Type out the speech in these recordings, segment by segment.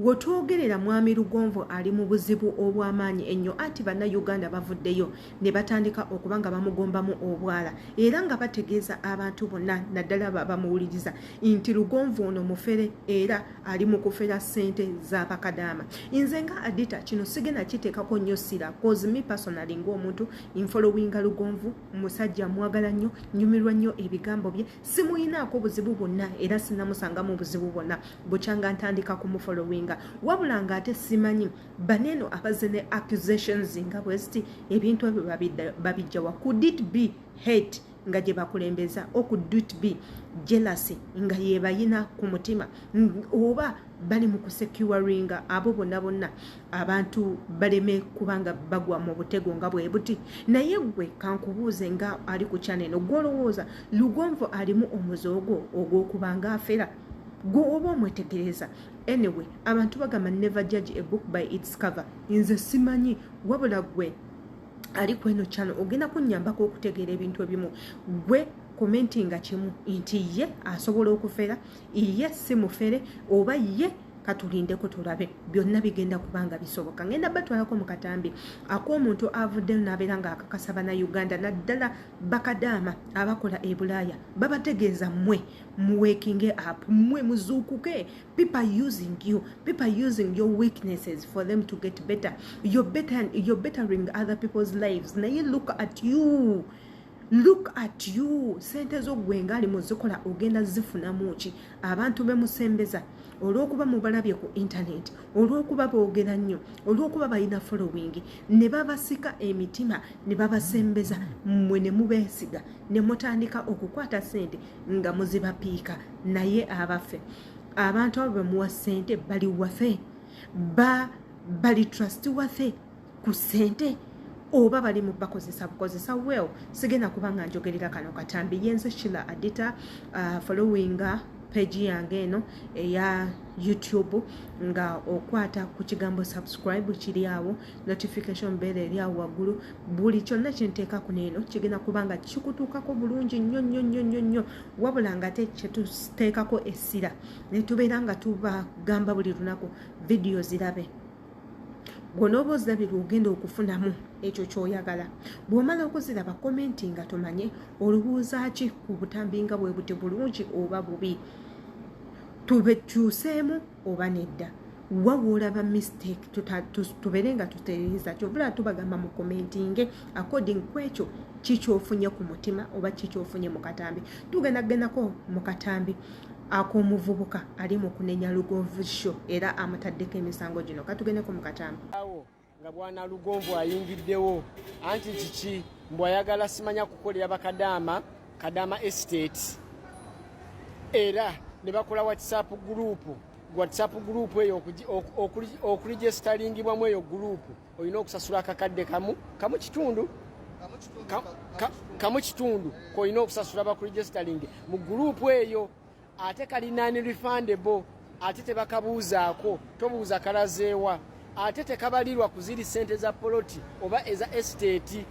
Wetwogerera Mwami Lugonvu ali mu buzibu obw'amaanyi ennyo anti Bannayuganda bavuddeyo ne batandika okuba nga bamugombamu obwala era nga bategeeza abantu bonna naddala abo abamuwuliriza nti Lugonvu ono mufere era ali mu kufera ssente za bakadaama. Nze nga Adita kino sigenda kiteekako nnyo ssira cause me personally ng'omuntu nfollowinga Lugonvu, musajja mwagala nnyo, nnyumirwa nnyo ebigambo bye, simuyinaako buzibu bwonna era sinamusangamu buzibu bwonna bukyanga ntandika kumufollowinga, wabula nga ate simanyi baneeno abazze ne accusations nga bweziti ebintu ebyo babijjawa. Could it be hate nga gye bakulembeza, or could it be jealousy nga yebayina ku mutima, oba bali mu kusecuringa abo bonna bonna abantu baleme kubanga bagwa mu butego nga bwe buti? Naye gwe kankubuuze nga ali ku channel eno, gw'olowooza Lugonvu alimu omuze ogwo ogw'okuba nga afera? Gwe oba omwetegereza. Anyway, abantu bagamba, "Never judge a book by its cover." Nze simanyi, wabula gwe ali ku eno channel ogenda kunnyambako okutegeera ebintu ebimu. Gwe commentinga kimu nti ye asobola okufera, ye si mufere, oba ye katulindeko tulabe. Byonna bigenda kubanga bisoboka. Ngenda batwalako mu katambi ak'omuntu avuddeyo n'abeera ng'akakasa Bannayuganda, naddala bakadaama abakola e Bulaaya, babategeeza, mmwe muwakinge up, mmwe muzuukuke. People are using you, people are using your weaknesses for them to get better. You're bettering other people's lives, naye look at you, look at you. Sente zo gwe ngaali muzikola ogenda zifunamu ki? Abantu bemusembeza olw'okuba mubalabye ku internet, olw'okuba boogera nnyo, olw'okuba balina following, ne babasika emitima ne babasembeza, mmwe ne mubeesiga ne mutandika okukwata sente nga muzibapiika. Naye abaffe, abantu abo bemuwa sente bali worthy, bali trustworthy ku sente, oba bali mu bakozesa bukozesa? Well, sigenda kuba nga njogerera kano katambi. Yenze Shila Adita. Followinga page yange eno eya YouTube nga okwata ku kigambo "subscribe" kiri awo, notification bell eri awo waggulu. Buli kyonna kyenteeka kuno eno kigenda kuba nga kikutuukako bulungi nnyo nnyo nnyo nnyo nnyo. Wabula nga te kyetuteekako essira ne tubeera nga tubagamba buli lunaku, vidiyo zirabe. Bw'onooba ozirabye, lwogenda okufunamu ekyo ky'oyagala. Bw'omala okuziraba, comment nga tomanye olowooza ki ku butambi nga bwe buti, bulungi oba bubi, tubekyuseemu oba nedda, wa woolaba mistake tubeere nga tutereeza. Kyovula tubagamba mu commentinge according ku ekyo kikyofunye ku mutima oba kikyofunye mu katambi. Tugenda kugendako mu katambi ak'omuvubuka ali mu kunenya Lugonvu Show era amutaddeko emisango gino. Katugendeko mu katambi. Awo nga bwana Lugonvu ayingiddewo, anti kiki, mbw ayagala simanya kukolera bakadaama Kadaama Estate, era ne bakola WhatsApp group. WhatsApp group eyo okuregisteringbwamu eyo group olina okusasula akakadde kamu kamu kitundu kamu kitundu kolina okusasula bakuregistering mu group eyo. Ate kali non-refundable, ate tebakabuuzaako, tobuuza kalazeewa, ate tekabalirwa ku ziri sente za poloti oba eza estate.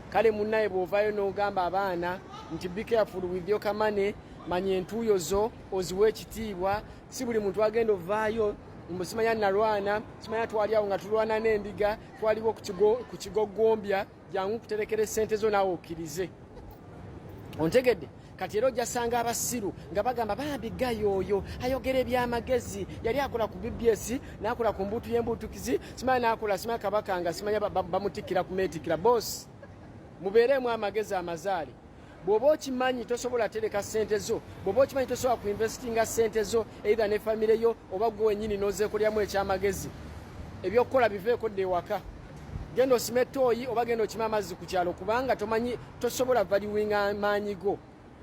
Kale munnaye, bw'ovaayo n'ogamba abaana nti, "Be careful with your money," manya entuuyo zo oziwa ekitiibwa. Si buli muntu agenda ovaayo mbu simanya nalwana, simanya twali awo nga tulwana n'endiga, twaliwo ku kigogombya. Jangu kuterekera esente zo naawe okkirize, ontegedde? Kati era ojasanga abasiru nga bagamba, "Bambi gayo oyo ayogera ebyamagezi, yali akola ku BBS, nakola ku mbuutu y'embuutukizi, simanya nakola, simanya kabaka nga simanya bamutikkira kumeetikkira." Bosi, mubeeremu amagezi amazaale. Bw'oba okimanyi tosobola tereka ssente zo, bw'oba okimanyi tosobola kuinvestinga ssente zo either ne famire yo oba gwe wenyini n'ozeekoleramu ekyamagezi, ebyokukola biveeko, dda ewaka, genda osime ettooyi oba genda okime amazzi ku kyalo, kubanga tomanyi tosobola valuinga maanyi go.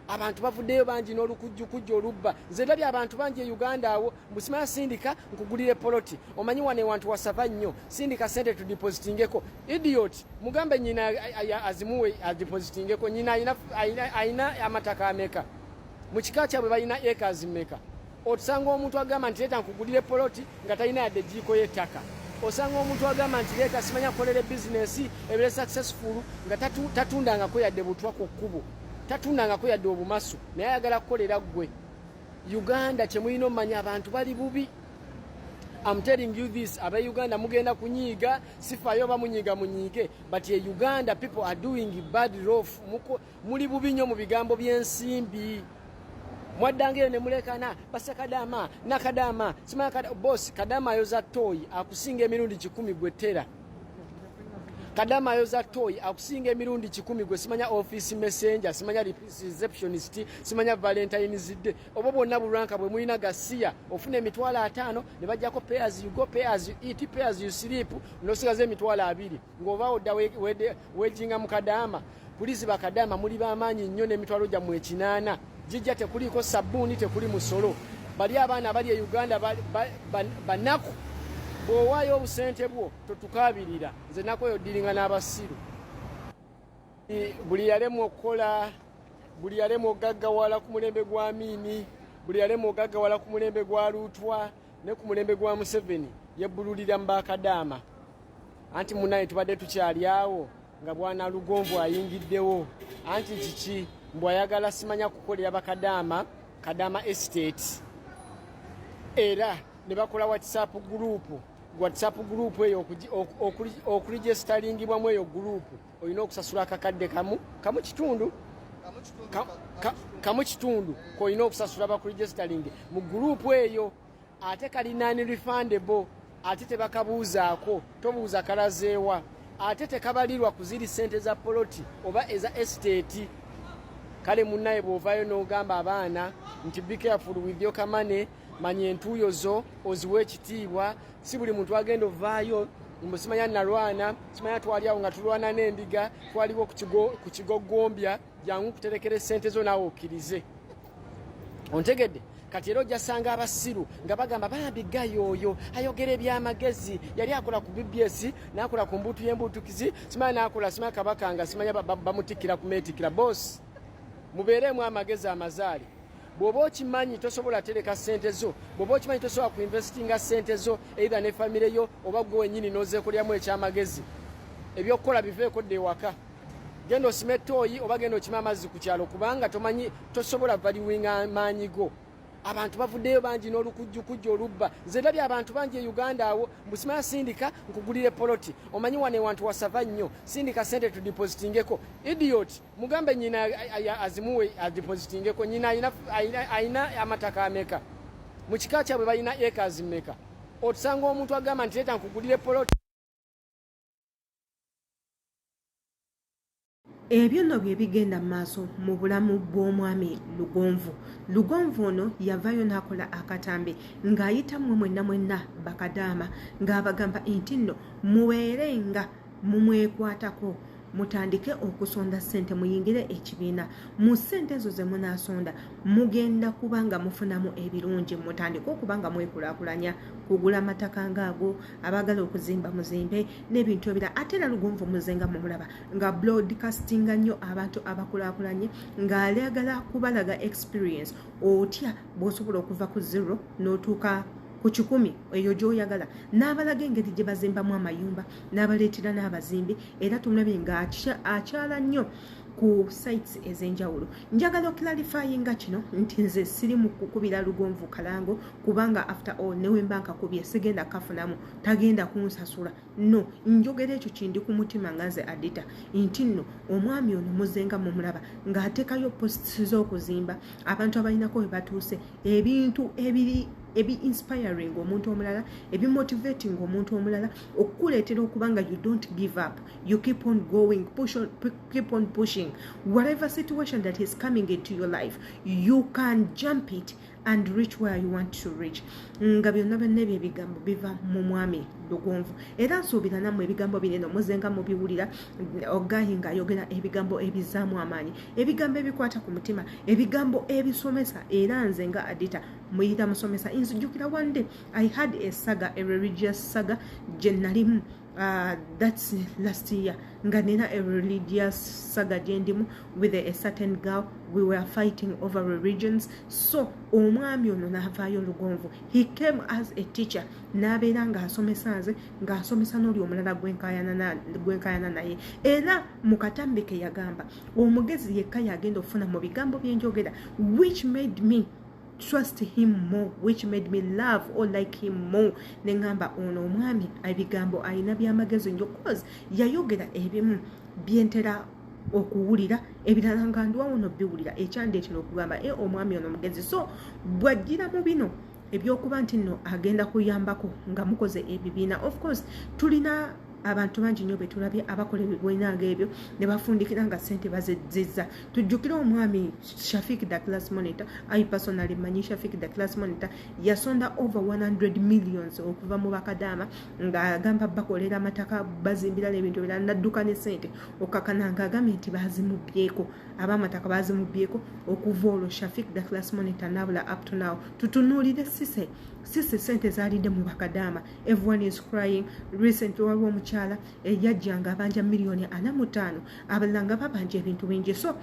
Abantu bavuddeyo bangi n'olukujjukujju olubba. Nze ndabye abantu bangi e Uganda awo, mbusimanya sindika nkugulire poloti, omanyi wano ewantu wasava nnyo, sindika sente tudepositingeko. Idiot, mugambe nyina azimuwe adepositingeko. Nyina ayina amataka ameka? Mu kika kyabwe balina acres mmeka? Otusanga omuntu agamba nti, "Leeta nkugulire poloti," nga talina yadde ejiiko y'ettaka. Osanga omuntu agamba nti, "Leeta simanya kukolera bizinesi ebere successful," nga tatundangako yadde butwa ku kkubo, tatundangako yadde obumasu, naye ayagala kukolera ggwe. Uganda kyemulina omumanya, abantu bali bubi. I'm telling you this, aba Uganda mugenda kunyiiga, sifayo bamunyiiga munyiige, but e Uganda people are doing bad rough. Muli bubi nnyo mu bigambo by'ensimbi. Mwaddanga eyo ne mulekana basekadama nakadama simanya kada, boss kadama ayoza toyi akusinga emirundi 10 gwe tera. Kadama ayoza toyi akusinga emirundi 10 gwe simanya office messenger, simanya receptionist, simanya Valentine's Day. Obo bwonna bulwanka bwe mulina gasiya ofuna emitwalo 5 ne bajjako pay as you go, pay as you eat, pay as you sleep, n'osigaza emitwalo 2 ng'oba odda wejinga mu kadama. Pulizi bakadama muli b'amaanyi nnyo n'emitwalo gyammwe 8 gijja tekuliiko sabbuuni, tekuli musolo. Bali abaana abali e Uganda banaku, bw'owaayo obusente bwo totukaabirira. Nze nakoyo ddiringa n'abasiru. Buli yalemwa okukola, buli yalemwa ogaggawala ku mulembe gwa Amini, buli yalemwa ogaggawala ku mulembe gwa Lutwa ne ku mulembe gwa Museveni yebbululira mu bakadaama. Anti munnaye tubadde tukyali awo nga bwana Lugonvu ayingiddewo, anti kiki mbw ayagala simanya kukolera bakadaama Kadama Estate, era ne bakola WhatsApp group. WhatsApp group eyo okuregisteringibwamu eyo group olina okusasula akakadde kamu kitundu kamu kitundu k'olina okusasula bakuregistering mu group eyo, ate kali non-refundable, ate tebakabuuzaako, tobuuza kalazeewa, ate tekabalirwa ku ziri ssente za poloti oba eza estate. Kale munnaye bw'ovaayo n'ogamba abaana nti be careful with your money, manya entuuyo zo oziwe ekitiibwa. Si buli muntu agenda ovaayo mbu simanya nalwana, simanya twali awo nga tulwana n'endiga, twaliwo ku kigogombya, jangu kuterekera essente zo naawe okkirize. Ontegedde? Kati era ojja sanga abasiru nga bagamba bambi gayo oyo ayogera ebyamagezi, yali akola ku BBS n'akola ku mbuutu y'embuutukizi, simanya n'akola simanya kabaka nga simanya bamutikkira kumeetikkira. Boss, mubeeremu amagezi amazaale. Bw'oba okimanyi tosobola tereka ssente zo, bw'oba okimanyi tosobola kuinvestinga ssente zo either ne famire yo oba gwe wennyini n'ozeekoleramu ekyamagezi, ebyokukola biveeko dda ewaka, genda osime ettooyi oba genda okime amazzi ku kyalo, kubanga tomanyi tosobola valuinga maanyi go. Abantu bavuddeyo bangi n'olukujjukujju olubba. Nze ndabye abantu bangi e Uganda awo mbu simanya sindika nkugulire poloti, omanyi wano ewantu wasava nnyo, sindika ssente tudepositingeko. Idiot, mugambe nyina azimuwe adepositingeko. Nyina ayina amataka ameka mu kika kyabwe, balina acres mmeka? Otusanga omuntu agamba nti leeta nkugulire poloti. Ebyo nno bye bigenda mu maaso mu bulamu bw'omwami Lugonvu. Lugonvu ono yavaayo n'akola akatambi ng'ayita mmwe mwenna mwenna bakadaama, ng'abagamba nti nno mubeere nga mumwekwatako, mutandike okusonda ssente, muyingire ekibiina. Mu ssente ezo ze munaasonda mugenda kuba nga mufunamu ebirungi, mutandike okuba nga mwekulaakulanya, kugula amataka ng'ago, abaagala okuzimba muzimbe n'ebintu ebirala. Ate era Lugonvu muze nga mumulaba nga broadcastinga nnyo abantu abakulaakulanye, ng'ayagala kubalaga experience otya bw'osobola okuva ku 0 n'otuuka ku 100 eyo gy'oyagala, n'abalaga engeri gye bazimbamu amayumba, n'abaleetera n'abazimbi. Era tumulabye ng'akyala nnyo ku sites ez'enjawulo. Njagala oclarifyinga kino nti nze siri mu kukubira Lugonvu kalango, kubanga after all newemba nkakubye sigenda kafunamu, tagenda kunsasula. No njogera ekyo kindi ku mutima nga nze Adita nti nno omwami ono muzenga mumulaba ng'ateekayo posts z'okuzimba, abantu abalinako we batuuse, ebintu ebiri ebi inspiring omuntu omulala, ebimotivating omuntu omulala, okukuleetera okuba nga you don't give up, you keep on going, push on, keep on pushing. Whatever situation that is coming into your life, you can jump it and reach where you want to reach. Nga byonna byonna ebyo ebigambo biva mu mwami Lugonvu. Era nsuubira nammwe ebigambo bineno muzenga mubiwulira, ogayi ng'ayogera ebigambo ebizaamu amaanyi, ebigambo ebikwata ku mutima, ebigambo ebisomesa. Era nze nga Adita muyita musomesa. Nzijukira one day I had a saga, a religious saga gye nalimu, that's last year, nga nina a religious saga gyendimu with a certain girl. We were fighting over religions. So omwami ono n'avaayo Lugonvu, he came as a teacher, n'abeera ng'asomesa nze, ng'asomesa n'oli omulala gwenkayana naye. Era mu katambi ke yagamba omugezi yekka yagenda okufuna mu bigambo byenjogera, which made me trust him more, which made me love or like him more. Neŋŋamba ono omwami ebigambo alina byamagezi nnyo, cause yayogera ebimu byentera okuwulira, ebirala nga ndwawo nobiwulira, ekyandeetera okugamba e omwami ono mugezi. So bw'ajjira mu bino ebyokuba nti nno agenda kuyambako nga mukoze ebibiina, of course tulina abantu bangi nnyo betulabye abakola ebibiina ngaebyo ne bafundikira nga sente bazizza. Tujjukire omwami Shafik the Class Monitor. I personally manyi Shafik the Class Monitor yasonda over 100 millions okuva mu bakadaama ng'agamba bakolera amataka, bazimbira n'ebintu ebirala, nadduka ne sente okakana ng'agambye nti bazimubyeko, ab'amataka bazimubyeko. Okuva olwo Shafik the Class Monitor nabula up to now. Tutunuulire Sise. Sise sente zalidde mu bakadaama, everyone is crying. Recently waliwo omukyala eyajjanga abanja 45 miliyoni, abalala nga babanja ebintu bingi. So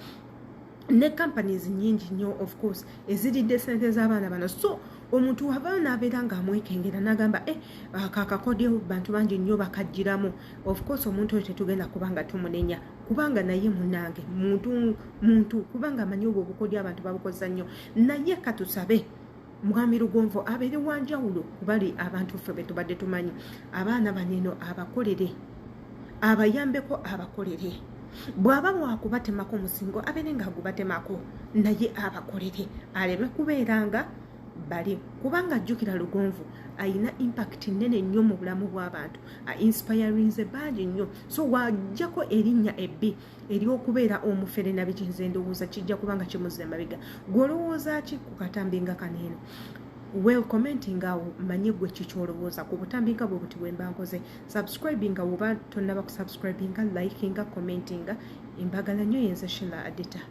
ne companies nyingi nnyo, of course, eziridde sente z'abaana bano. So omuntu wabaayo n'abeera ng'amwekengera n'agamba e kakakodyo bantu bangi nnyo bakagiramu, of course omuntu oyo tetugenda kubanga tumunenya, kubanga naye munange muntu muntu, kubanga amanyi obwo obukodyo abantu babukozesa nnyo. Naye katusabe Mwami Lugonvu abeere wanjawulo kubali abantu ffe be tubadde tumanyi. Abaana baneno abakolere, abayambeko, abakolere. Bw'aba bwakubatemako omusingo, abeere nga agubatemako, naye abakolere, aleme kubeera nga bali, kubanga jjukira Lugonvu ayina impact nene nnyo mu bulamu bw'abantu, ainspirinze bangi nnyo. So wajjako erinnya ebbi ery'okubeera omufere nabiki, nze ndowooza kijja kubanga kimuzza emabega. Gw'olowooza ki ku katambi nga kano eno? Well, commenting awo manye gwe kikyolowooza ku butambi nga bwe buti bwe mba nkoze. Subscribinga woba tonnaba kusubscribinga, likinga, commentinga. Embagala nnyo. Yenze Shila Adita.